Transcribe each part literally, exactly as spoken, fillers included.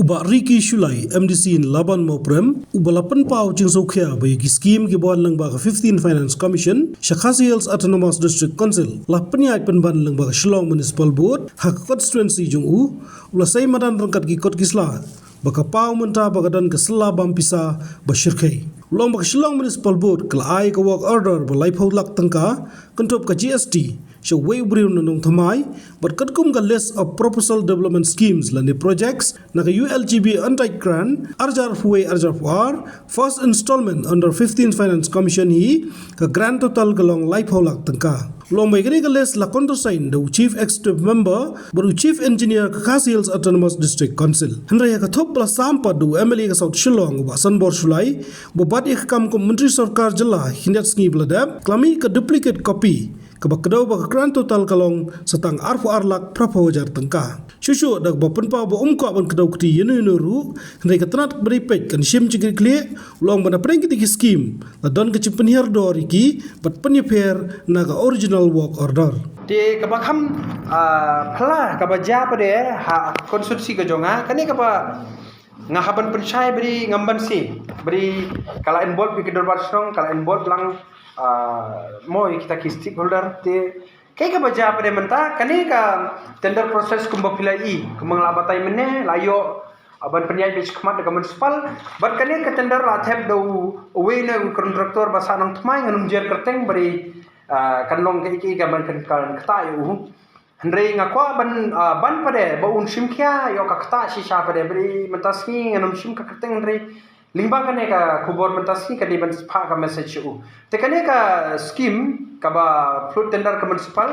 Bah Ricky Shullai, M D C yn Laban Mawprem, uba la pynpaw jingsngewkhia ba ïa ki skim kiba wan lyngba ka fifteenth Finance Commission sha Khasi Hills Autonomous District Council, la pynïaid pynban lyngba ka Shillong Municipal Board ha ka constituency jong u, u la sei madan ryngkat ki kot ki sla ba ka paw mynta ba ka don ka sla bam pisa ba shyrkhei. U la ong ba ka Shillong Municipal Board ka la ai ka work order ba laiphew lak tyngka kynthup ka G S T sha uwei u briew na Nongthymmai, bad katkum ka list of proposal development schemes lane projects na ka U L G B Untied Grant, arjar phuwei arjar phuar, first installment under fifteenth Finance Commission hi, ka grant total ka long laiphew lak tyngka. U la ong ba ïa kane ka list la countersign da u Chief Executive Member bad u Chief Engineer ka Khasi Hills Autonomous District Council. Hynrei ha ka thup ba la sam pat da u M L A ka South Shillong, u Bah Sanbor Shullai, uba bat ïa ka kam kum Myntri Sorkar Jylla ha ki khyndiat sngi ba la dep, ka la mih ka duplicate copy kaba kdew ba ka grant total ka long sa tang arphew ar lak phraphew hajar tyngka. Shuh shuh da kaba pynpaw ba um kwah ban kdew kti ïano ïano ruh, hynrei ka tnat ba dei peit kan shim jingkitkhlieh, u la ong ba na pdeng kita ki skim la don ka jingpynhiar dor ïa ki bad pynïapher na ka original work order. Te kaba kham, ah, phylla kaba jia pat de ha constituency ka jong nga, kane kaba nga hap ban pynshai ba dei ngam banse, ba dei ka la involve ïa ki dorbar shnong, ka la involve lang, ah, mo ïa kita ki stakeholder. Te kaei kaba jia pat de mynta, kane ka tender process kumba phi la i, kumba nga la batai mynne, la ïoh, ah, ban pynïaid beit shakhmat da ka municipal, bad kane ka tender la thep da u, uwei na u contractor ba sah Nongthymmai, ngan ym jer kyrteng, ba dei, ah, kan long kaei kaei ka ban kan, kan ktah ïa u. Hynrei nga kwah ban, ah, ban pat de ba un shim khia ïa ka ktah shisha pat de, ba dei mynta sngi ngan ym shim ka kyrteng, hynrei lyngba kane ka khubor mynta sngi ka dei ban phah ka message sha u. Te kane ka skim kaba float tender ka municipal,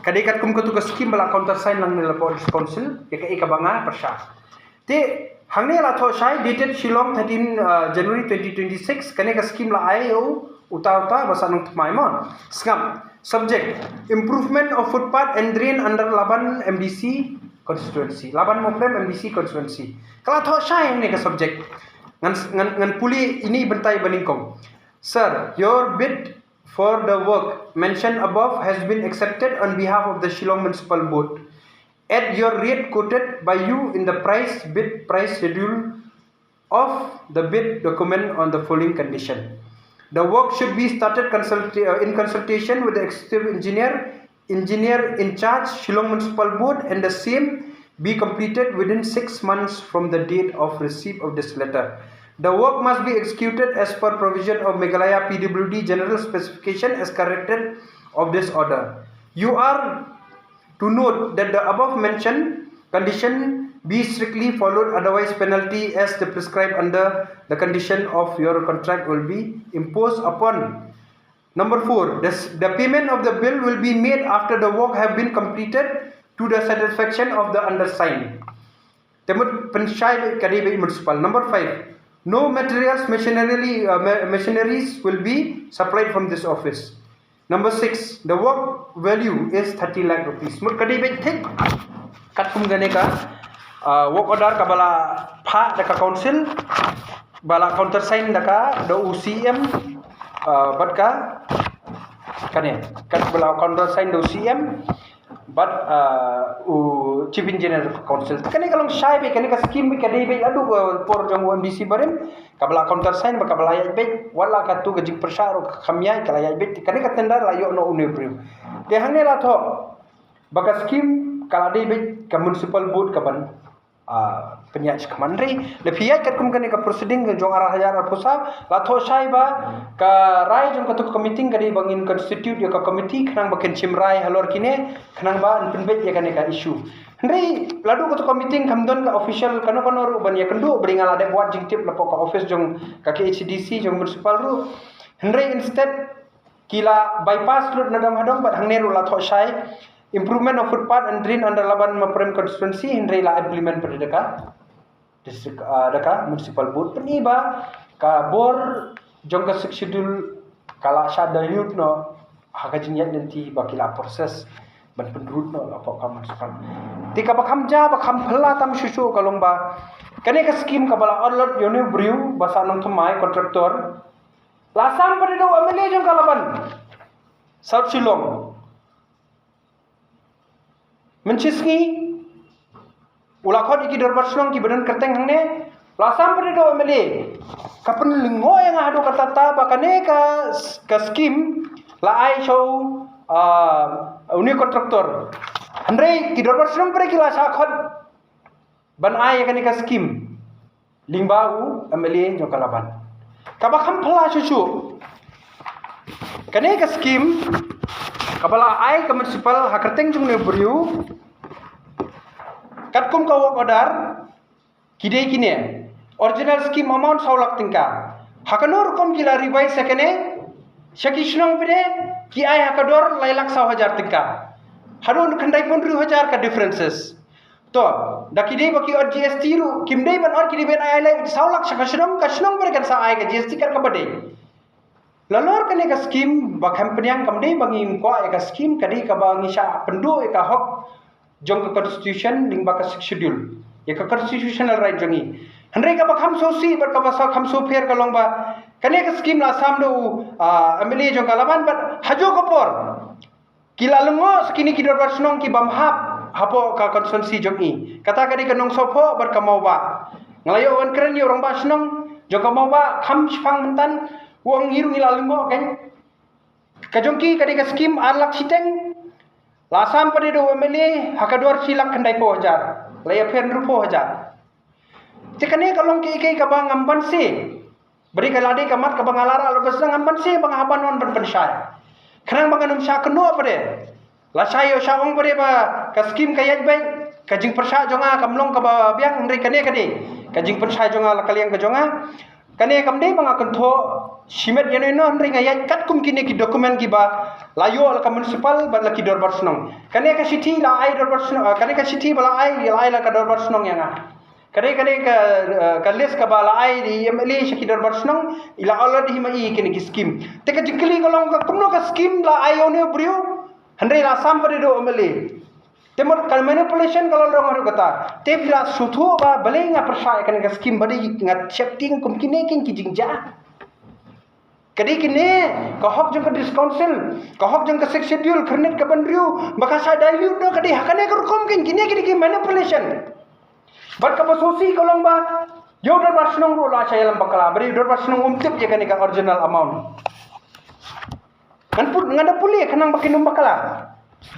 ka dei katkum katu ka skim ba la countersign lang ne la Police Council, ïa kaei kaba nga pyrshah. Te hangne la thoh shai, dated Shillong thirteen, uh, January twenty twenty-six, kane ka skim la ai ïa u, uta uta ba sah Nongthymmai mo. Sngap, subject, improvement of footpath and drain under Laban M D C constituency. Laban Mawprem M D C constituency. Ka la thoh shai hangne ka subject. Ngan, ngan, ngan pule ine i bynta iba nyngkong. Sir, your bid for the work mentioned above has been accepted on behalf of the Shillong Municipal Board at your rate quoted by you in the price bid price schedule of the bid document on the following condition. The work should be started consulta-, uh, in consultation with the executive engineer, engineer in charge, Shillong Municipal Board, and the same be completed within six months from the date of receipt of this letter. The work must be executed as per provision of Meghalaya P W D general specification as corrected of this order. You are to note that the above mentioned condition be strictly followed, otherwise penalty as the prescribed under the condition of your contract will be imposed upon. Number four, the, the payment of the bill will be made after the work have been completed to the satisfaction of the undersigned. Te mut pynshai ka dei beit municipal. Number five, no materials machinery, uh, ma-, machineries will be supplied from this office. Number six, the work value is thirty lakh rupees. Mut ka dei beit thik katkum kane ka, uh, work order kaba la phah da ka council, ba la countersign da ka, da u C M, uh, bad ka, kane, kaba la countersign da u C M bad, uh, u Chief Engineer of Council. Kane ka long shai beit, kane ka skim beit ka dei beit haduh, uh, por jong u M D C barim, kaba la countersign bad kaba la ïaid beit, wat la katu ka jingpyrshah ruh kam ïaid, ka la ïaid beit. Kane ka tender la ïoh noh une u briew. Te hangne la thoh ba ka skim ka la dei beit ka municipal board kaban, ah, pynïaid shakhmat. Hynrei lada phi ïaid katkum kane ka proceeding jong ar hajar arphew saw, la thoh shai ba ka rai jong katu ka committee ka dei ba ngin constitute ïa ka committee khnang ba kin shim rai halor kine, khnang ban pynbeit ïa kane ka issue. Hynrei lada katu ka committee kam don ka official kano kano ruh ban ïakynduh, ba dei nga la dep wad jingtip napoh ka office jong ka K H A D C jong municipal ruh. Hynrei instead ki la bypass lut na dong ha dong, bad hangne ruh la thoh shai improvement of footpath and drain under Laban Mawprem constituency, hynrei la implement pat da ka district, ah, da ka municipal board. Pyni ba ka bor jong ka Sixth Schedule ka la shah dilute noh ha ka jingïaid lynti ba ki la process ban pynrut noh napoh ka municipal. Te kaba kham jia, ba kham phylla tam shuh shuh ka long ba kane ka skim kaba la upload ïa une u briew ba sah Nongthymmai, contractor, la sam pat da u M L A jong ka Laban South Shillong. Mynshisngi u la khot ïa ki dorbar shnong kiba don kyrteng hangne, la sam pat da u M L A. Ka pynlyngngoh ïa nga haduh katta katta ba kane ka, ka skim la ai sha u, ah, une u contractor. Hynrei ki dorbar shnong pat ki la shah khot ban ai ïa kane ka skim lyngba u M L A jong ka Laban. Kaba kham phylla shuh shuh, kane ka skim kaba la ai ka municipal ha kyrteng jong une u briew, katkum ka work order, ki dei kine: original scheme amount saw lak tyngka. Ha kano rukom ki la revise ïa kane? Sha ki shnong pat ki ai ha ka dor lai lak saw hajar tyngka. Haduh khyndai phew hynriew hajar ka differences. To, da ki dei ba ki ot G S T ruh, kim dei ban ot, ki dei ban ai lai saw lak sha ka shnong, ka shnong pat kan sa ai ka G S T kat kaba dei. Halor kane ka skim ba kham pynïang, kam dei ba ngim kwah ïa ka skim, ka dei kaba ngi shah pynduh ïa ka hok jong ka constitution lyngba ka sixth schedule, ïa ka constitutional right jong ngi. Hynrei kaba kham sngewsih bad kaba sa kham sngewpher ka long ba kane ka skim la sam da u, ah, M L A jong ka Laban, bad ha kajuh ka por ki la lyngngoh sa kine ki dorbar shnong ki bym hap hapoh ka constituency jong ngi. Kata ka dei ka Nongsohphoh bad ka Mawbah. Nga la ïoh ban kren ïa u rangbah shnong jong ka Mawbah kham shipang mynta, u ong ngi ruh ngi la lyngngoh kein. Ka jong ki ka dei ka skim ar lak shiteng, la sam pat da u M L A ha ka dor shi lak khyndai phew hajar. La ïapher hynriew phew hajar. Te kane ka long kaei kaei kaba ngam banse. Ba dei ka la dei ka mat kaba nga la rah, la bas ngam banse ba nga hap ban wan ban pynshai. Khnang ba ngan ym shah kynnoh pat. La shah ïoh shah ong pat ba ka skim ka ïaid beit, ka jingpyrshah jong nga kam long kaba biang, hynrei kane ka dei ka jingpynshai jong nga la ka liang ka jong nga. Kane kam dei ba nga kynthoh shimet ïano ïano, hynrei nga ïaid katkum kine ki document kiba la ïoh la ka municipal bad la ki dorbar shnong. Kane ka shithi la ai dorbar shnong, ah, kane ka shithi ba la ai, la ai la ka dorbar shnong ïa nga. Ka dei, ka dei ka, eh, ka list kaba la ai da i M L A sha ki dorbar shnong, i la already hima i kine ki skim. Te ka jingkylli ka long ka kumno ka skim la ai ïa une u briew, hynrei la sam pat da u M L A. Te mut ka manipulation ka long ruh kata. Te phi la sngewthuh ba balei nga pyrshah ïa kane ka skim, ba dei nga sheptieng kum kine kin ki jingjia. Ka dei kine, ka hok jong ka District Council, ka hok jong ka Sixth Schedule, khyrnit kaba hynriew, ba ka sa dilute noh, ka dei ha kane ka rukom kin, kine ki dei ki manipulation. Bad kaba sngewsih ka long ba ïa u dorbar shnong ruh la shah ïalam bakla, ba dei u dorbar shnong um tip ïa kane ka original amount. Ngan put, ngan da pule khnang ba kin ym bakla.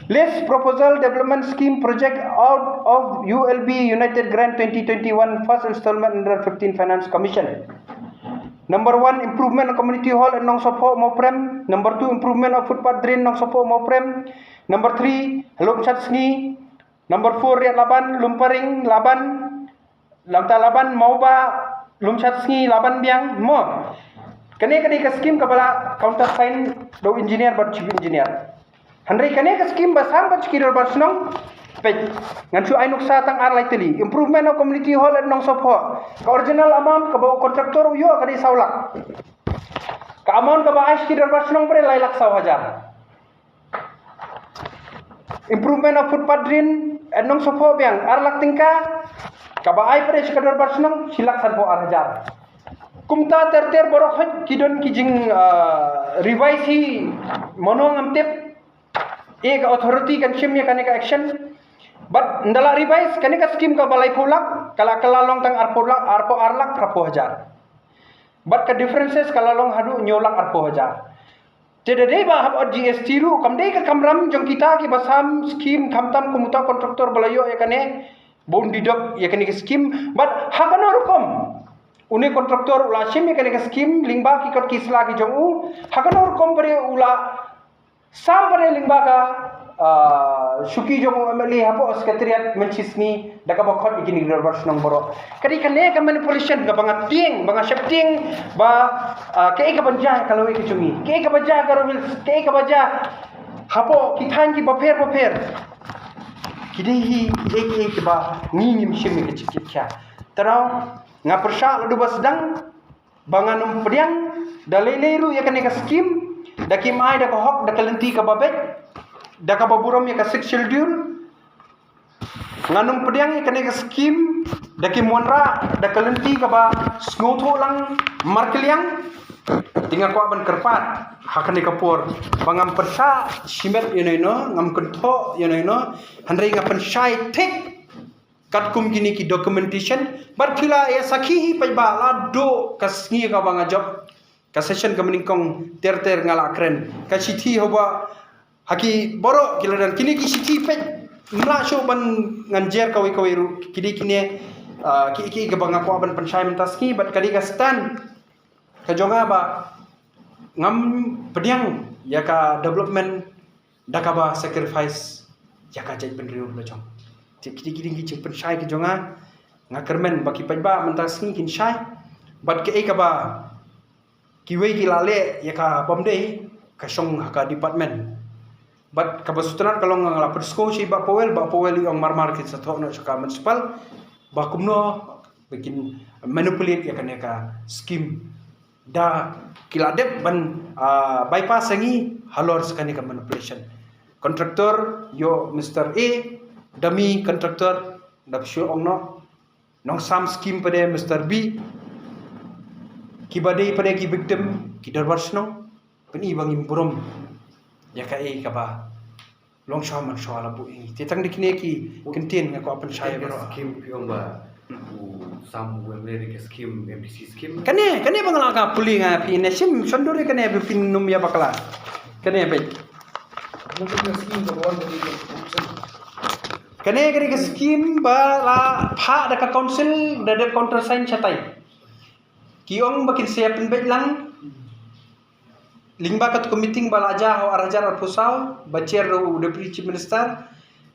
List proposal development scheme project out of U L B United Grant twenty twenty-one first installment under fifteen Finance Commission. Number one, improvement of community hall at Nongsohphoh Mawprem. Number two, improvement of footpath drain Nongsohphoh Mawprem. Number three, Lumshatsngi. Number four, Riat Laban, Lumparing, Laban, Lamta Laban, Mawbah, Lumshatsngi, Laban Biang, mo. Kane, kane ka skim kaba la countersign da u engineer bad chief engineer. Hynrei kane ka skim ba sam bad ki dorbar shnong, peit, ngan shu ai nuksa tang ar lai tylli. Improvement of community hall at Nongsohphoh. Ka original amount kaba u contractor u ïoh ka dei saw lak. Ka amount kaba ai sha ki dorbar shnong pat lai lak saw hajar. Improvement of footpath drain at Nongsohphoh biang, ar lak tyngka, kaba ai pat sha ka dorbar shnong, shi lak sanphew ar hajar. Kumta ter ter baroh khoit ki don ki jing, ah, revise hi, mano ngam tip, eh, ka authority kan shim ïa kane ka action. Bad ynda la revise, kane ka skim kaba laiphew lak, ka la, ka la long tang arphew lak, arphew ar lak, arphew hajar. Bad ka differences ka la long haduh hynñiew lak arphew hajar. Te da dei ba hap ot G S T ruh, kam dei ka kamram jong kita kiba sam skim khamtam kum uta contractor ba la ïoh ïa kane, ba un deduct ïa kane ka skim. Bad ha kano rukom une contractor u la shim ïa kane ka skim lyngba ki kot ki sla ki jong u, ha kano rukom pat u la sam pat lyngba ka, ah, shuki jong u M L A hapoh secretariat mynshisngi, da kaba khot ïa kine ki dorbar shnong baroh. Ka dei kane ka manipulation kaba nga tieng, ba nga sheptieng, ba, ah, kaei kaban jia ka lawei ka jong ngi, kaei kaba jia ka Garo Hills, kaei kaba jia hapoh ki thaiñ kiba pher bapher. Ki dei hi, ki dei hi kiba ngi ngim shim ïa ka jingkit khia. Te nga pyrshah lada ba sdang, ba ngan ym pdiang da lei lei ruh ïa kane ka skim, da kim ai da ka hok, da ka lynti kaba beit, da kaba burom ïa ka Sixth Schedule. Ngan ym pdiang ïa kane ka skim, da kim wanrah da ka lynti kaba sngewthuh lang markylliang. Te nga kwah ban kyrpad ha kane ka por ba ngam pyrshah shimet ïano ïano, ngam kynthoh ïano ïano, hynrei nga pynshai thik Katkum kine ki documentation, bad phi la ïa sakhi hi paidbah, la duh ka sngi kaba nga jop ka session kaba nyngkong ter ter nga la kren ka shithi haba ha ki baroh ki la don kine ki shithi peit. Mla shuh ban ngan jer kawei kawei ruh, kine kine, ah, ki ki kaba nga kwah ban pynshai mynta sngi, bad ka dei ka stand ka jong nga ba ngam pdiang ïa ka development da kaba sacrifice ïa ka jaitbynriew la jong. Te kine kine ki jingpynshai ki jong nga, nga kyrmen ba ki paidbah mynta sngi kin shai. Bad kaei kaba kiwei ki la leh ïa ka bym dei, ka shong ha ka department. Bad kaba sngewtynnat ka long nga la pynsngew sha i Bah Powell, Bah Powell i ong marmar kin sa thoh noh sha ka municipal ba kumno ba kin manipulate ïa kane ka scheme. Da ki la dep ban, ah, bypass ïa ngi halor sa kane ka manipulation. Contractor ïoh Mister A, dummy contractor, da shu ong noh. Nongsam scheme pat de Mister B. Kiba dei pat de ki victim, ki dorbar shnong. Pyni ba ngim burom ïa kaei kaba long shwa man shwa la buh ïa ngi. Te tang da kine ki kyntien nga kwah pynshai baroh. Scheme phi ong ba u sam u M L A, ka scheme, M D C scheme. Kane, kane ba nga la ka pule nga phi ne shim shon dur kane ba phin nym ïa bakla. Kane ba. Kane, kane ka scheme ba la phah da ka council, da dep countersign shatai. Ki ong ba kin sa pynbeit lang lyngba katu ka meeting ba la jia ha u ar hajar arphew saw, ba chair da u Deputy Chief Minister,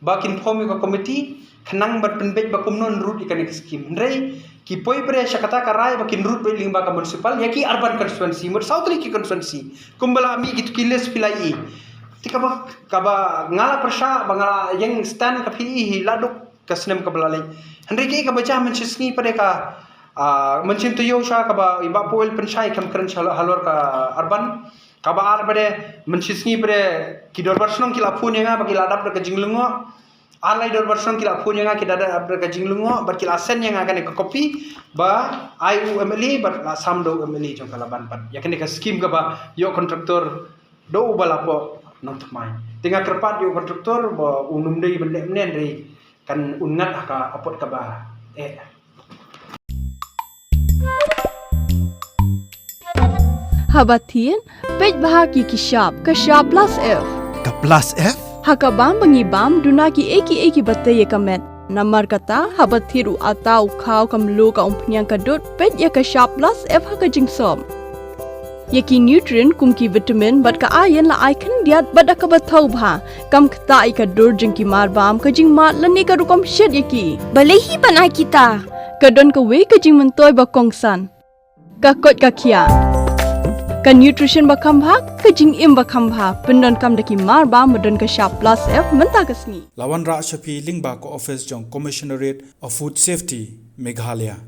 ba kin form ïa ka committee khnang ban pynbeit ba kumno yn rut ïa kane ka scheme. Hynrei ki poi pat de sha kata ka rai ba kin rut beit lyngba ka municipal ïa ki urban constituency, mut saw tylli ki constituency. Kumba la mih kito ki list phi la ïohi. Te kaba, kaba nga la pyrshah, ba nga la ïeng stand ka phi ïohi la duk ka snem kaba la leit. Hynrei kaei kaba jia mynshisngi pat de ka, ah, mynsiem taïew sha kaba i Bah Powell pynshai kam kren sha halor ka urban. Kaba ar pat de mynshisngi pat de ki dorbar shnong ki la phone ïa nga ba ki la dap da ka jinglyngngoh. Ar lai dorbar shnong ki la phone ïa nga ki da dap da ka jinglyngngoh bad ki la send ïa nga kane ka copy ba ai u M L A bad la sam da u M L A jong ka Laban pat ïa kane ka scheme kaba ïoh contractor da uba la pok nongthymmai. Te nga kyrpad ïa u contractor ba un ym dei ban leh mynne, hynrei kan un ngat ha ka apot kaba eh. Haba thied, peit bha ïa ki shap, ka shap plus F. Ka plus F? Ha ka bam ba ngi bam, duna kiei kiei kiba tei ïa ka met. Namar kata, haba thied u atta, u khaw, ka mluh, ka umphniang, ka dud, peit ïa ka shap plus F ha ka jingsop. Ïa ki nutrient kum ki vitamin bad ka iron la ai khyndiat bad da kaba thaw bha. Kam ktah ïa ka dur jong ki marbam, ka jingmad lane ka rukom shet ïa ki. Balei hi ban ai kita? Ka don kawei ka jingmyntoi ba kongsan. Ka koit ka khiah. Ka nutrition ba kham bha, ka jingim ba kham bha. Pyndonkam da ki marbam ba don ka shap plus F mynta ka sngi. La wanrah sha phi lyngba ka office jong Commissionerate of Food Safety, Meghalaya.